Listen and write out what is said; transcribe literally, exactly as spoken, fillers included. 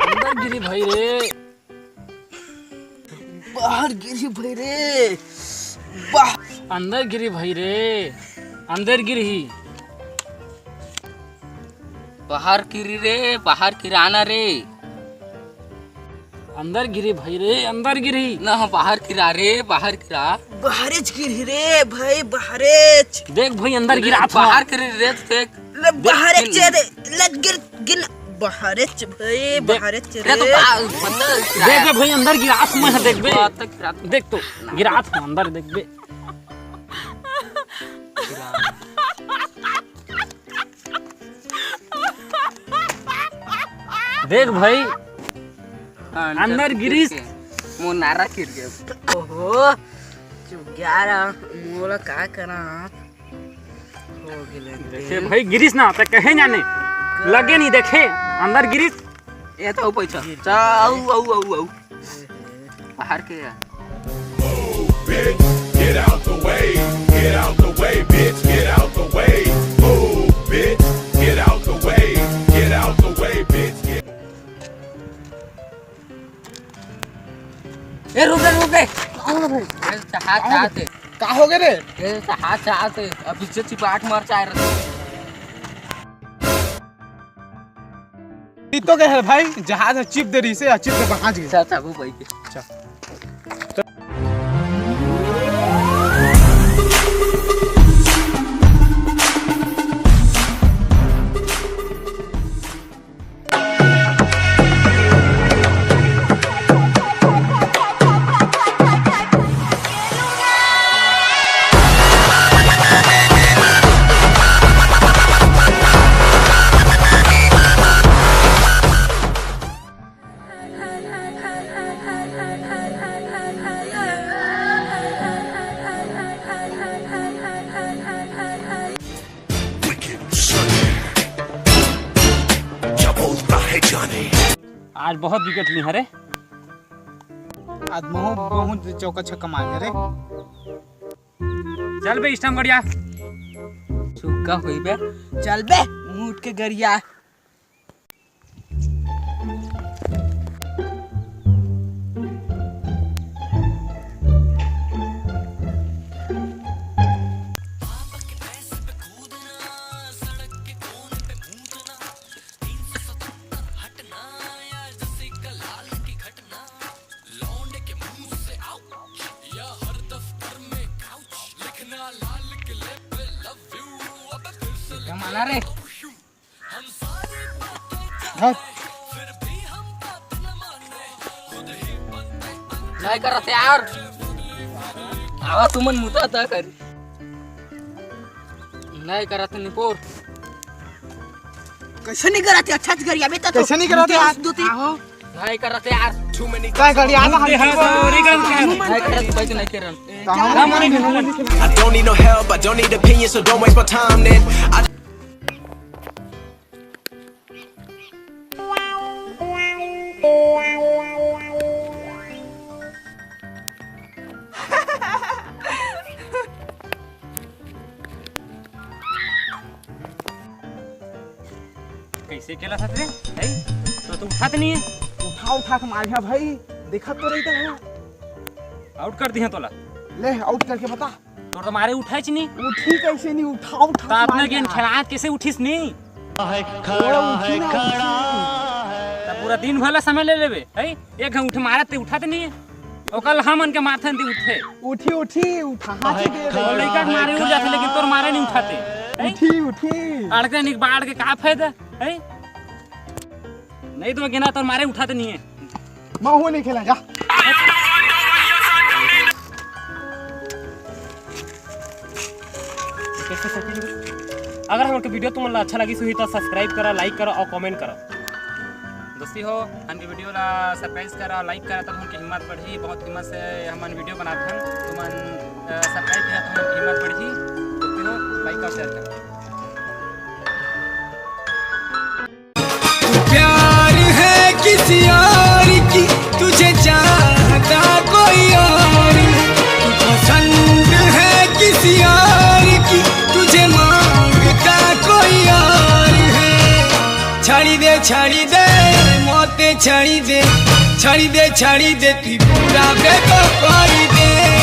अंदर गिरी भाई रे। बाहर गिरी भाई रे। बाह- अंदर गिरी भाई रे। अंदर गिरी। बाहर गिरी रे, बाहर गिराना रे। अंदर गिरी भाई रे, अंदर गिरी। ना, बाहर गिरा रे, बाहर गिरा। बाहरेच गिरी रे भाई, बाहरेच। देख भाई, अंदर गिरा था। बाहर गिरी रे, देख। ले, बाहरेच गिर। दे, ले, गिर, गिर, बाहरेच भाई, देख। बाहरेच रे। तो बा-, मतलब, देख बे भाई, अंदर गिरा था, मैं देख बे। बात तक गिरा था। देख तो, गिरा था, अंदर देख बे। देख भाई, हाँ, अंदर अंदर गिरिस। गिर के। मोर नारा गिर गया। ओहो, चुप ग्यारह, मोला का करा? हो गेले देखे देन। भाई, गिरिस ना, त कहे जाने। लगे नहीं देखे, अंदर गिरिस। ये तो पैसा। गिर चल, आऊ, आऊ, आऊ, आऊ। बाहर के है। Move, bitch, get out the way. Get out the way, bitch, get out the way. Move, bitch, get out the way. Get out the way, bitch, get ए, रुक बे, रुक बे। कौन है भाई? ए, चाहा, चाहा दे। का हो गए रे? ए, चाहा, चाहा दे। अभी से चिपाट मार चाह रहे। ई तो कहे भाई, जहाज में चिप दे रही से, आ चिप में पहुंच गए। अच्छा, अच्छा, वो भाई के। अच्छा। आज बहुत विकेट ली हरे। आज महू बहुत चौका छक्का मारे रे। चल बे, स्टंप गड़िया। सुक्का होई बे। चल बे, मुंह उठ के गरिया। माना रे। धर। नहीं करत यार। आवा तुमन मुता ता कर। नहीं करत निपोर। कैसे नहीं करत? अच्छा से करिया बेटा तो। कैसे नहीं करत यार? दो तीन। आहो। नहीं करत यार। काय करिया ना हम। नहीं करत, भाई, नहीं करत। कहाँ? I don't need no help, I don't need opinions, so don't waste my time then. I कैसे खेला था रे? है? तो तू उठात नहीं है। उठा उठा के मारिया भाई, देखत तो रहिता है। आउट कर दिया तोला। ले, आउट करके बता। तोर तो मारे उठाइच नहीं। उठी कैसे नहीं? उठा उठा तो आपने मारिया। गेंद खेलात कैसे उठिस नहीं? खड़ा है, खड़ा है। तब पूरा दिन भला समय ले लेबे, है? एक घंटा उठ मारत ते उठाते नहीं है। ओकल हमन के माथन ते उठे। उठी, उठी, उठा, हाँ, ठीक है। वो लइका के मारे उठ जाते, लेकिन तोर मारे नहीं उठाते, हैं? उठी, उठी। अड़के नहीं, बाढ़ के का फायदा, हैं? नहीं तो गिना, तोर मारे उठाते नहीं है। मैं हूँ नहीं खेला, जा। अगर हमर के वीडियो तुमन ला अच्छा लगिस होही, तो सब्सक्राइब करा, लाइक करा और कमेंट करा। दोस्ती हो, हमन के वीडियो ला सब्सक्राइब करा, लाइक करा, तब हमन के हिम्मत बढ़ही। बहुत हिम्मत से हमन वीडियो बनात हन, तुमन, अ, सब्सक्राइब किया तो हमन के हिम्मत बढ़ही। दोस्ती हो, लाइक और शेयर करा। तू प्यार है किसी और की, तुझे चाहता कोई और है। तू पसंद है किसी और की, तुझे मांगता कोई और है। छाड़ी दे, छाड़ी दे, मोते छाड़ी दे, छाड़ी दे, छाड़ी दे, तू पूरा बेको करी दे।